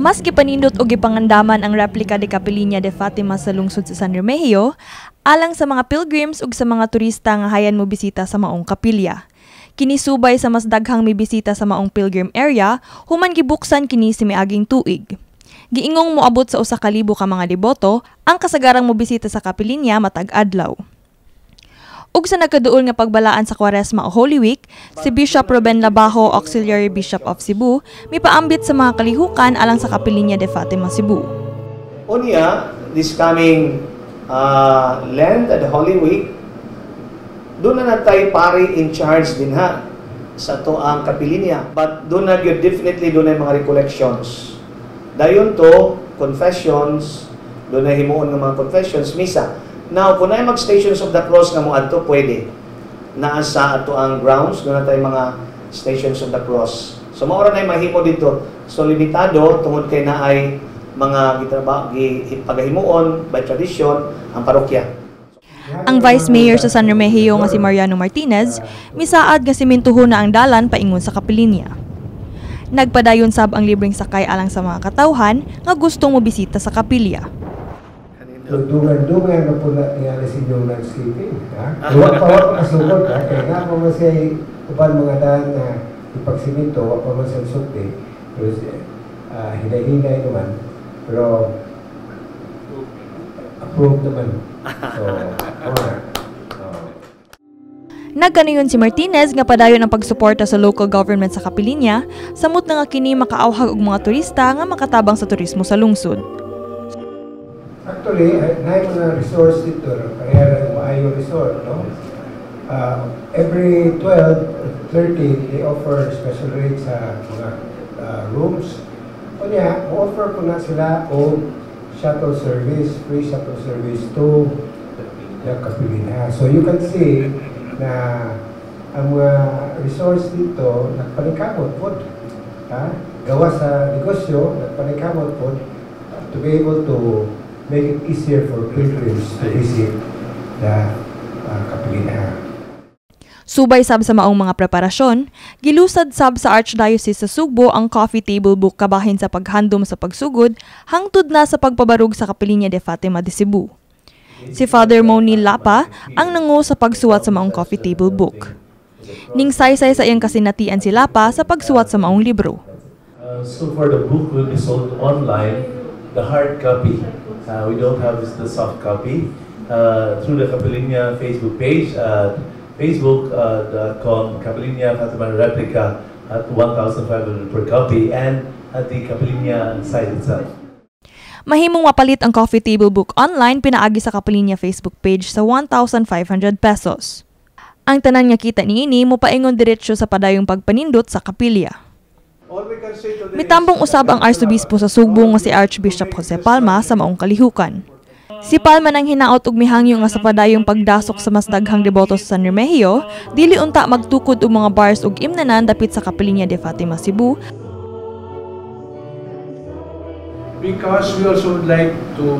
Mas gipanindot og gipangandaman ang replika de Capeliña de Fatima sa lungsod sa San Remigio alang sa mga pilgrims ug sa mga turista nga hayan mo bisita sa maong kapilya. Kini subay sa mas daghang mibisita sa maong pilgrim area human gibuksan kini sa miaging tuig. Giingong moabot sa 1,000 ka mga deboto ang kasagarang mobisita sa kapilinya matag adlaw. Ug sa nagkaduol nga pagbalaan sa Kwaresma o Holy Week, si Bishop Ruben Labajo, Auxiliary Bishop of Cebu, mipaambit sa mga kalihukan alang sa Kapilinya de Fatima, Cebu. Unya, this coming Lent and Holy Week, duna na tay pari in charge din ha sa atoang kapilinya. But duna gyud, definitely duna mga recollections. Dayon to confessions, duna himuon ng mga confessions, misa. Now, kung naay mag Stations of the Cross nga moadto, pwede. Naa sa atoang grounds, duna tay mga Stations of the Cross. So mao ra na mahimo dito. So limitado tungod kay naay mga gitrabaho gi pagahimuon by tradition ang parokya. Ang Vice Mayor sa San Remigio nga si Mariano Martinez, misaad nga simintuhon na ang dalan paingon sa kapilinya. Nagpadayon sab ang libreng sakay alang sa mga katawhan nga gustong mobisita sa kapilya. So, dungan-dungan na po na tingali sa inyong landscaping. Ha? Wa pa wa pa kasugod. Ha? Kaya nga pa man siya uban mga daan na ipagsimento, wa pa man siya sulti. Pero hinay-hinay naman. Pero approved naman. So, oo na. Oh. Nagkanayon si Martinez nga padayon ang pagsuporta sa local government sa Kapilinya, samot na nga kini makaawhag og mga turista nga makatabang sa turismo sa lungsod. Actually, naay mga resorts dito, no? Pareha ng Maayo Resort, no? Every 12, 13, they offer special rates sa mga rooms. Unya, offer po na sila og shuttle service, free shuttle service to the Kapilinya. So you can see na ang mga resorts dito nagpaningkamot pod. Ha? Gawa sa negosyo, nagpaningkamot pod to be able to make it easier for pilgrims to visit the Kapilinya. Subay sab sa maong mga preparasyon, gilusad sab sa Archdiocese sa Sugbo ang coffee table book kabahin sa paghandom sa pagsugod hangtod na sa pagpabarug sa Kapilinya de Fatima de Cebu. Si Father Moni Lapa ang nangu sa pagsuwat sa maong coffee table book. Ning saysay sa iyang kasinatian si Lapa sa pagsuwat sa maong libro. So for the book will be sold online, the hard copy. We don't have the soft copy. Through the Kapilinya Facebook page at facebook.com Kapilinya Fatima Replica at 1,500 per copy and at the Kapilinya site itself. Mahimong mapalit ang coffee table book online pinaagi sa Kapilinya Facebook page sa 1,500 pesos. Ang tanan nga kita niini mopaingon diretso sa padayong pagpanindot sa kapilya. Mitambong usab ang Arsobispo sa Sugbo nga si Archbishop Jose Palma sa maong kalihukan. Si Palma nang hinaot og mihangyo nga sa padayong pagdasok sa mas daghang deboto sa San Remigio, dili unta magtukod og mga bars ug imnanan dapit sa Kapilinya de Fatima, Cebu. Because we also would like to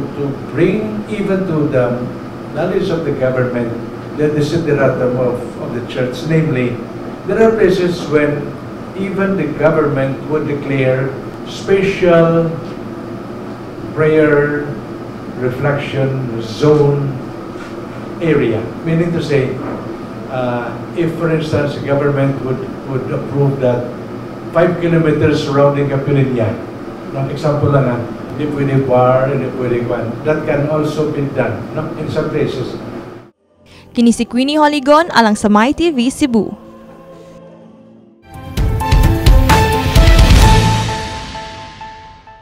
bring even to the knowledge of the government the desideratum of the church, namely, there are places when even the government would declare special prayer reflection zone area. Meaning to say, if for instance the government would approve that 5 kilometers surrounding Kapilinya, no, example lang ha, hindi pwede bar, hindi pwede kwan, that can also be done, no, in some places. Kini si Queenie Holigon alang sa MyTV Cebu.